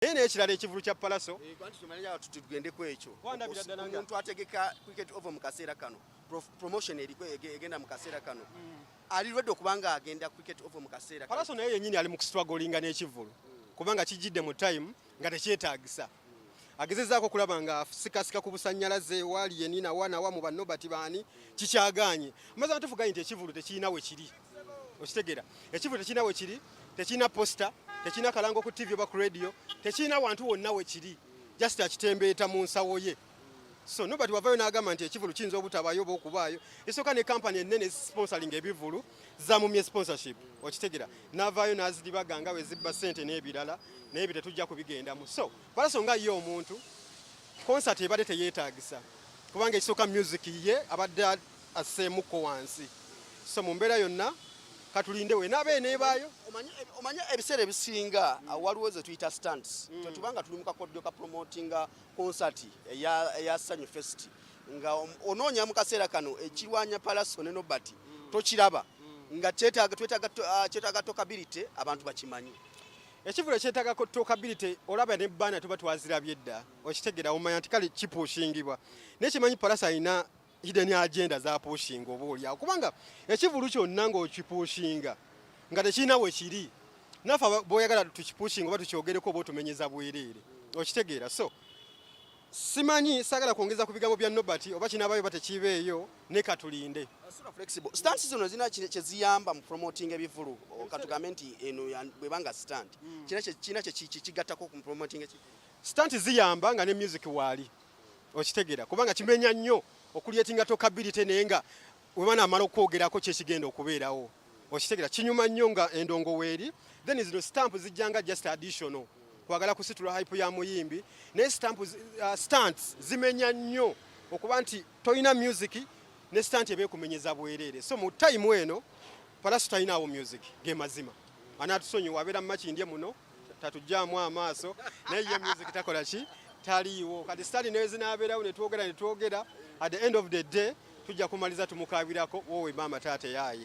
Naye n'ekirala, ekivulu kya Palaso Anti tumanye tugendeko ekyo. Wandabira ddala nga- Omuntu ategeka Cricket Oval mu kaseera kano, promotion eriko egenda mu kaseera kano, ali ready okuba nga agenda Cricket Oval mu kaseera kano? Palaso naye yennyini ali mu kustrugglinga n'ekivulu, kubanga kijjidde mu time nga tekyetaagisa. Agezezaako okulaba nga asikasika ku busannyalaze waali yenina wanawa mu bannobati baani, kikyagaanye. Amazima matuufu gali nti ekivulu tekirina we kiri. Okitegeera, ekivulu tekirina we kiri, tekirina poster, tekirina kalango ku TV oba ku radio, tekirina wantu wonna we kiri, just akitembeeta mu nsawo ye. So nobati wavayo n'agamba nti ekivulu kiyinza obutabaayo oba okubaayo. Esooka ne kampani ennene sponsoring ebivulu zamumye sponsorship. Okitegera, n'avaayo n'aziribaga nga we zibba ssente n'ebirala, naye ebyo tetujja kubigendamu. So Palaso nga ye omuntu, concert ebadde teyeetaagisa, kubanga ekisooka music ye abadde asseemukko wansi. So mu mbeera yonna katulinde we naaba eneebaayo. Omanye ebiseera ebisinga waliwo ze tuyita stunts. Tetubanga tuli mu kakodyo ka promotinga concert eya Sanyu Fest, nga onoonya mu kaseera kano ekirwanya Palaso ne Nobert tokiraba, nga kyetaaga twetaaga kyetaaga talkability, abantu bakimanyi. Ekivulu ekyetaagako talkability, olaba ne banner tuba twazirabye dda. Okitegeera, omanya nti kale kipushingibwa, naye kimanyi Palaso alina hidden agenda zapushinga oba oliawo, kubanga ekivulu kyonna ng'okipushinga nga tekirina we kiri, naffe bw'oyagala tukipushinga oba tukyogereko oba otumenyeza bwereere. Okitegeera? So simanyi, saagala kwongeza ku bigambo bya Nobert oba kinaabayo oba tekibeeyo, ne katulinde. Sura flexible stunts zino zirina kyeziyamba mu promoting ebivulu. Katugambe nti eno bwebanga stunt, kirina kye kigattako ku promoting ekivulu? Stunt ziyamba nga ne music waali. Okitegeera, kubanga kimenya nnyo okucreatinga talkability, naye nga webanaamala okwogerako kyekigenda okubeerawo. Okitegeera, kinyuma nnyo nga endongo weeri. Then zino stamp zijjanga just additional kwagala kusitula hype ya muyimbi, naye stunts zimenya nnyo okuba nti tolina music, ne stunt eba ekumenyeza bwereere. So mu time eno Palaso talinaawo music, ge mazima. Anaatusonyiwa, abeera mu Makindye muno, tatugyamu amaaso, naye ye music takola ki, taliiwo. Kati stunt naye zinaabeerawo netwogera, at the end of the day tujja kumaliza tumukabirako, woowe maama, taata yaaye.